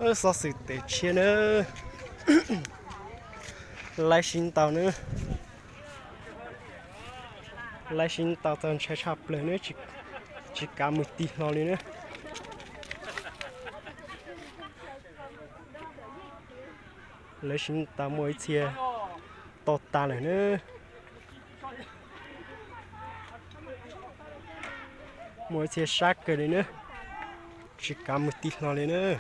Xov xwm teb tshiab nawb. Laib sib ntaus nawb. Laib sib ntaus txaus ntshai tshaj plaws nawb, tsis kav mus tig hlo li nawb. Lawv sib ntaus muaj ib txhia to tas lawm nawb. Muaj ib txhia sab kawg li nawb, tsis kav mus tig hlo li nawb.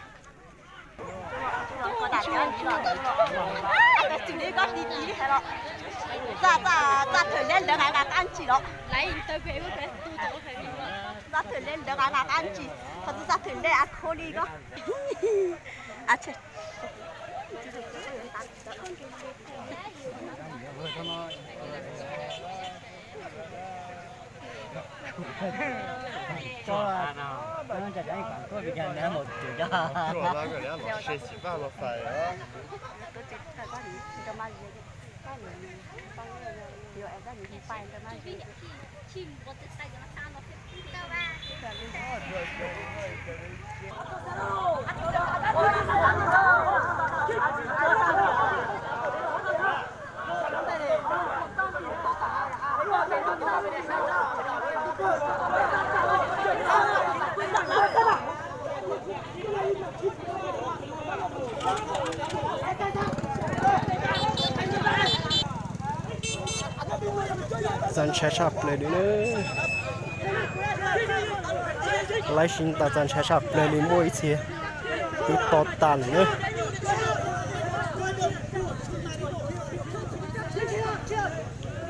Txaus ntshai tshaj plaws li nawb. Laib sib ntaus txaus ntshai tshaj plaws li, muaj ib txhia twb to tas lawm nawb.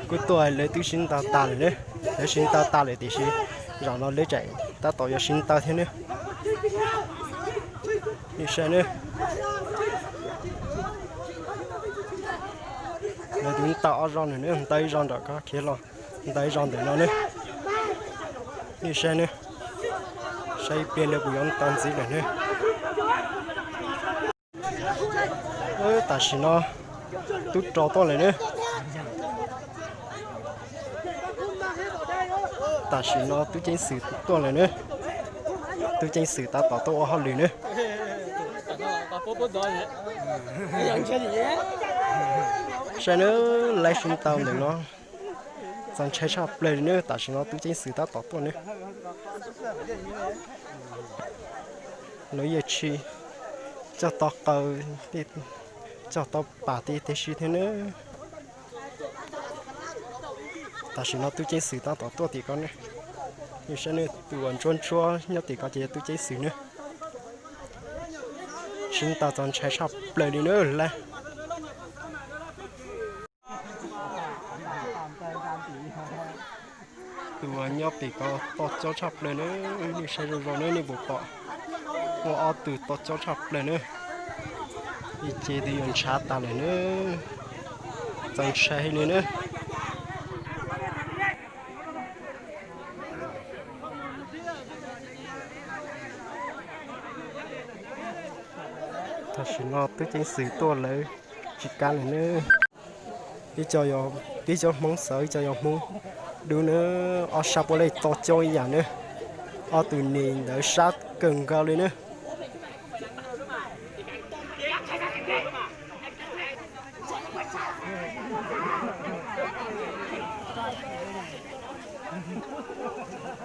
Kuv tuaj lawv twb sib ntaus tas lawm nawb. Lawv sib ntaus tas lawm tiam sis zaum no lawv tseem tab tom yuav sib ntaus thiab nawb. Nej saib nawb. Lawv twb ntaus ob zog lawm nawb, ntaus ib zog nram ko khiav los, ntaus ib zog ntawm no nawb. Nej saib nawb. Saib ib pliag lawv kuj yuav ntaus ntxiv lawm nawb. Tam sim no tub rog tuaj lawm nawb. Tam sim no tub ceev xwm tuaj lawm nawb. Tub ceev xwm tab tom tuaj ua hauj lwm nawb. Saib nawb, laib sib ntaus ntawm no txaus ntshai tshaj plaws li nawb. Tam sim no tub ceev xwm tab tom tuaj nawb. Lawv yeej tsis coj tau qaws, coj tau pam tej tib si thiab nawb. Tam sim no tub ceev xwm tab tom tuaj tim ko nawb. Nej saib nawb, tus uas ntsuab ntsuab nyob tim ko ces yog tub ceev xwm nawb. Sib ntaus txaus ntshai tshaj plaws li nawb lawv. Tus uas nyob pem ko to coob tshaj plaws nawb, nej saib zoo zoo nawb, nej puas pom. Muaj ob tug to coob tshaj plaws nawb. Ib ce twb yuav ntshav tas lawm nawb. Txaus ntshai heev li nawb. Tam sim no tub ceev xwm tuaj lawv tsis kav lawm nawb. Ib co, ib co Hmoob Xawv, ib co yog Hmoob Dub nawb. Ob sab puav leej to coob ib yam nawb. Ob tug niam ntawd sab kawg nkaus li nawb.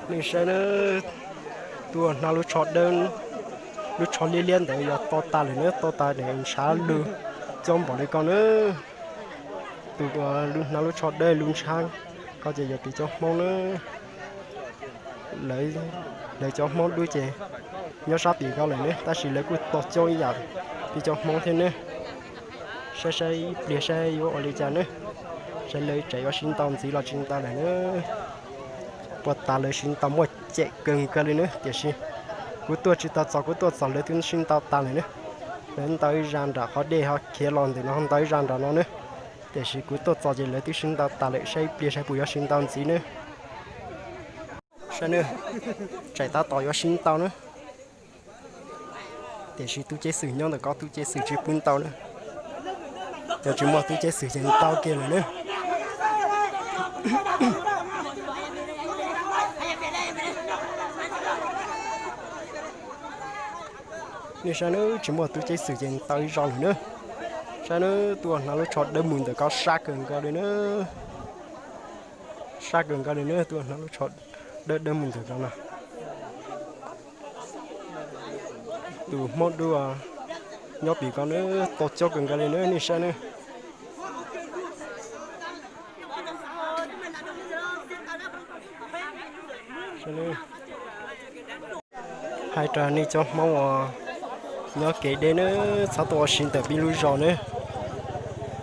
Nej saib nawb, tus uas hnav lub tsho dawb, lub tsho liab liab ntawd yog to tas lawm nawb, to tas ntshav lug coob npaum li ko nawb. Tus uas hnav lub tsho dawb lub ntshab ko ces yog peb cov Hmoob nawb. Lawv cov Hmoob Dub ces nyob sab tim ko lawm nawb, tab sis lawv kuj to coob ib yam peb cov Hmoob thiab nawb. Saib saib ib pliag saib yuav ua li cas nawb. Saib lawv tseem yuav sib ntaus ntxiv los tsis ntaus lawm nawb. Puag ta lawv sib ntaus muaj ceem kawg nkaus li nawb, tiam sis kuv tuaj tsis tau txog, kuv tuaj txog lawv twb sib ntaus tas lawm nawb. Lawv ntaus ib zaj nram qhov dej ho khiav los ntawm no ntaus ib zaj nram no nawb. Tiam sis kuv tuaj txog ces lawv twb sib ntaus tas lawm, saib ib pliag saib puas yuav sib ntaus ntxiv nawb. Saib nawb, tseem tab tom yuav sib ntaus nawb. Tiam sis tub ceev xwm nyob ntawm ko, tub ceev xwm tsis pub ntaus nawb. Yog tsis muaj tub ceev xwm ces ntaus kiag lawm nawb. Nej saib nawb, tsis muaj tub ceev xwm ces tau ib zaug lawm nawb. Saib nawb, tuaj hnav lub tsho dawb mus ntawm ko sab kawg nkaus li nawb. Sab kawg nkaus li nawb, tuaj hnav lub tsho dawb dawb mus ntawm ko no. Tus Hmoob Dub nyob pem ko nawb, tau coob kawg nkaus li nawb, nej saib nawb. Hais rau nej cov Hmoob uas nyob kev deb nawb, txhob tuaj ua si ntawm peb lub zos nawb.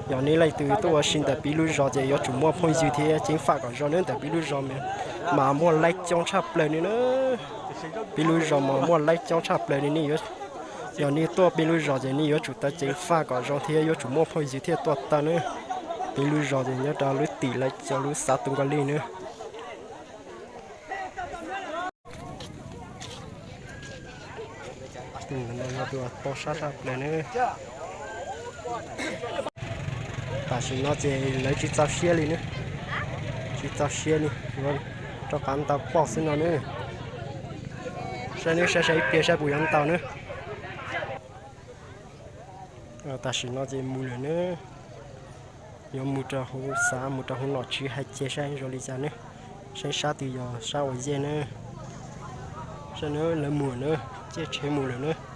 Yog nej leej twg tuaj ua si ntawm peb lub zos ces yuav tsum muaj phooj ywg thiab ceev faj kom zoo nawb. Ntawm peb lub zos mas muaj laib coob tshaj plaws li nawb. Peb lub zos mas muaj laib coob tshaj plaws li, nej yuav, yog nej tuaj peb lub zos ces nej yuav tsum tau ceev faj kom zoo thiab yuav tsum muaj phooj ywg thiaj tuaj tau nawb. Peb lub zos ces nyob rau lub tim Lawv Cov lub xav Tus Nkauj Lij nawb. Tus no yog tus uas tau sab sab plaws nawb. Tam sim no ces lawv tsis txaus siab li nawb. Tsis txaus siab li, yuav rov qab ntaus poj xwb no nawb. Saib nawb, saib saib ib pliag saib puas yuav ntaus nawb. Tam sim no ces mus lawm nawb. Yuav mus rau hauv xav, mus rau hauv nom tswv hais ces saib zoo li cas nawb. Saib sab twg yog sab uas yej nawb. Saib nawb, lawv mus nawb, caij tsheb mus lawm nawb.